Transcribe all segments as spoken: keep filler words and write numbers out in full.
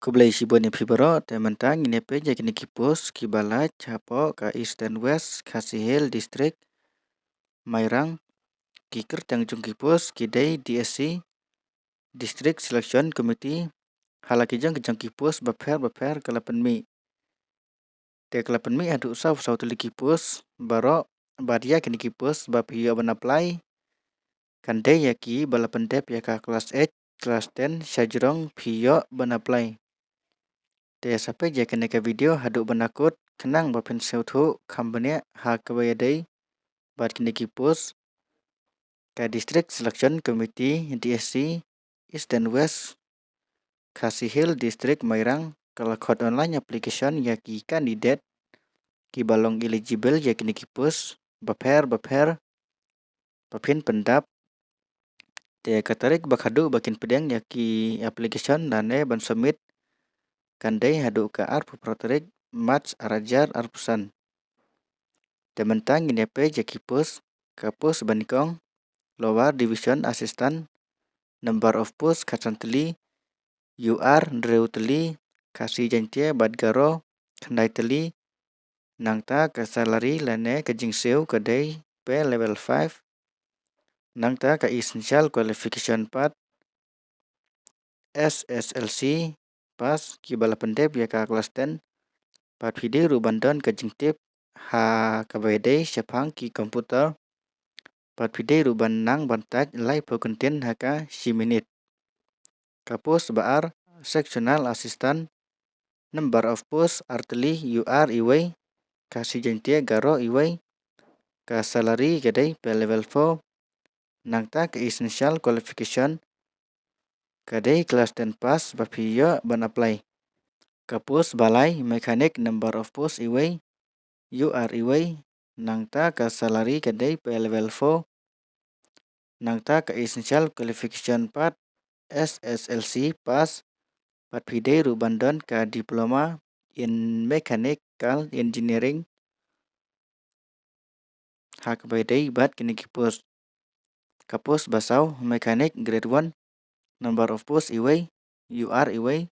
Khublei shibun ïa phi baroh, te mynta ngin ïa peit ïa kine ki post kiba lait hapoh ka Eastern West Khasi Hills District, Mairang. Ki kyrteng jong ki post ki dei D S C, District Selection Committee, ha la ki jong ki jong ki post bapher bapher ka la pynmih. Te ka la pynmih haduh saw saw tylli ki post baroh, bad ïa kine ki post ba phi ïoh ban apply kan dei ïa ki ba la pyndep ïa ka class eight, class ten shajrong phi ïoh ban apply. Te sa peit ïa kane ka video haduh ban da kut khnang ba phin sngewthuh kham bniah ha kaba ïadei bad kine ki post. Ka District Selection Committee, D S C, Eastern West Khasi Hills District, Mairang, ka la khot online application ïa ki candidate kiba long eligible ïa kine ki post bapher bapher ba phin pyndap. Te ka tarik ba khadduh ba kin pdiang ïa ki application lane ban submit kan dei haduh ka arphew phra tarik March ar hajar arphew san. Te mynta ngin ïa peit ïa ki post. Ka post ba nyngkong, Lower Division Assistant, number of post khatsan tylli, U R hynriew tylli, Khasi, Jaiñtia bad Garo khyndai tylli. Nangta ka salary lane ka jingsiew ka dei pay level five. Nangta ka essential qualification pat S S L C pass kiba la pyndep ïa ka class ten. Bad phi dei ruh ban don ka jingtip ha kaba ïadei shaphang ki computer. Bad phi dei ruh ban nang ban type laiphew kyntien ha ka shi minit. Ka post ba ar, Sectional Assistant, number of post ar tylli, U R iwei, Khasi, Jaiñtia, Garo iwei. Ka salary ka dei pay level four. Nangta ka essential qualification ka dei class ten pass ba phi ïoh ban apply. Ka post ba lai, Mechanic, number of post iwei, U R iwei. Nangta ka salary ka dei pay level four. Nangta ka essential qualification pat S S L C pass, bad phi dei ruh ban don ka Diploma in Mechanical Engineering ha kaba ïadei bad kine ki post. Ka post ba saw, Mechanic, grade one, number of post iwei, U R iwei,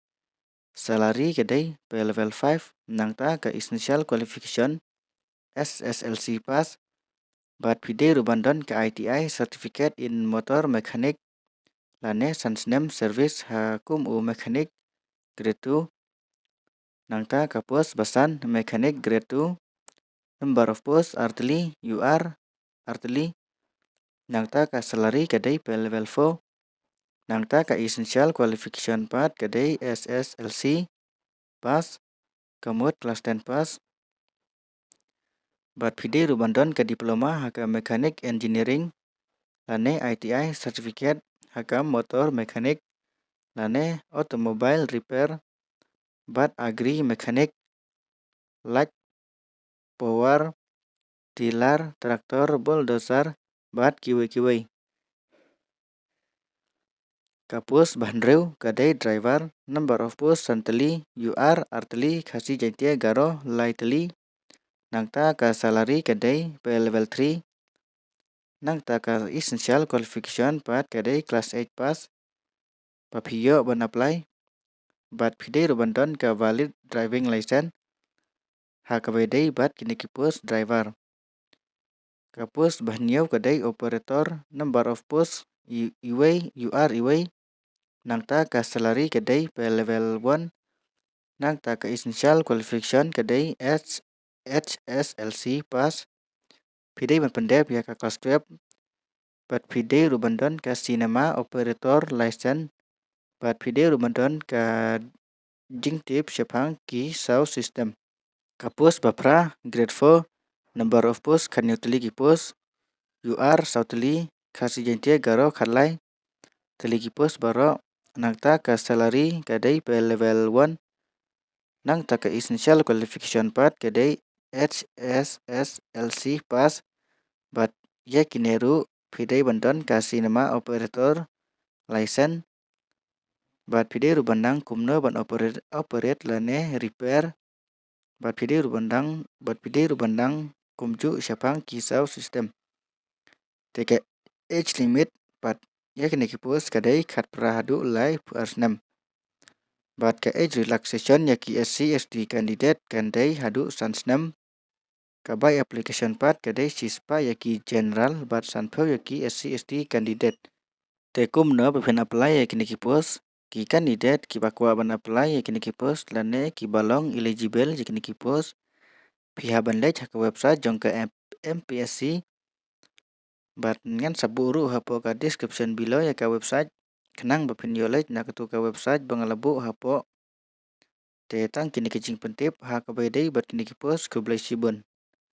salary ka dei pay level five. Nangta ka essential qualification S S L C pass, bad phi dei ruh ban don ka I T I certificate in motor mechanic lane san snem service ha kum u mechanic, grade two. Nangta ka post ba san, Mechanic, grade two, number of post ar tylli, U R ar tylli. Nangta ka salary ka dei pay level four. Nangta ka essential qualification pat ka dei S S L C pass, ka mut class ten pass. Bad phi dei ruh ban don ka Diploma ha ka Mechanic Engineering lane I T I certificate ha ka motor mechanic lane automobile repair, bad agri mechanic, like power tiller, tractor, bulldozer bad kiwei kiwei. Ka post ba hynriew ka dei Driver, number of post san tylli, U R ar tylli, Khasi, Jaiñtia, Garo lai tylli. Nangta ka salary ka dei pay level three. Nangta ka essential qualification pat ka dei class eight pass ba phi ïoh ban apply. Bad phi dei ruh ban don ka valid driving license ha kaba ïadei bad kine ki post Driver. Ka post ba hynñiew ka dei Operator, number of post i-, iwei, U R iwei. Nangta ka salary ka dei pay level one. Nangta ka essential qualification ka dei H S S L C pass. Phi dei ban pyndep ïa ka class twelve. Bad phi dei ruh ban don ka cinema operator license. Bad phi dei ruh ban don ka jingtip shaphang ki sound system. Ka post ba phra, grade four, number of post khatñiew tylli ki post, U R saw tylli, Khasi, Jaiñtia, Garo khatlai tylli ki post baroh. Nangta ka salary ka dei pay level one. Nangta ka essential qualification pat ka dei H S S L C pass. Bad ïa kine ruh phi dei ban don ka cinema operator license. Bad phi dei ruh ban nang kumno ban operate, operate lane repair. Bad phi dei ruh ban nang, bad phi dei ruh ban nang kumjuh shaphang ki sound system. Te ka age limit pat ïa kine ki post ka dei khatphra haduh laiphew ar snem. Bad ka age relaxation ïa ki S C S T candidate kan dei haduh san snem. Ka bai application pat ka dei shispah ïa ki general bad sanphew ïa ki S C S T candidate. Te kumno ba phin apply ïa kine ki post? Ki candidate kiba kwah ban apply ïa kine ki post lane kiba long eligible ïa kine ki post, phi hap ban leit ha ka website jong ka M P S C. Bad ngan sa buh ruh hapoh ka description below ïa ka website, khnang ba phin ïoh leit na katu ka website ba nga la buh hapoh. Te tang kine ki jingpyntip ha kaba ïadei bad kine ki post, khublei shibun.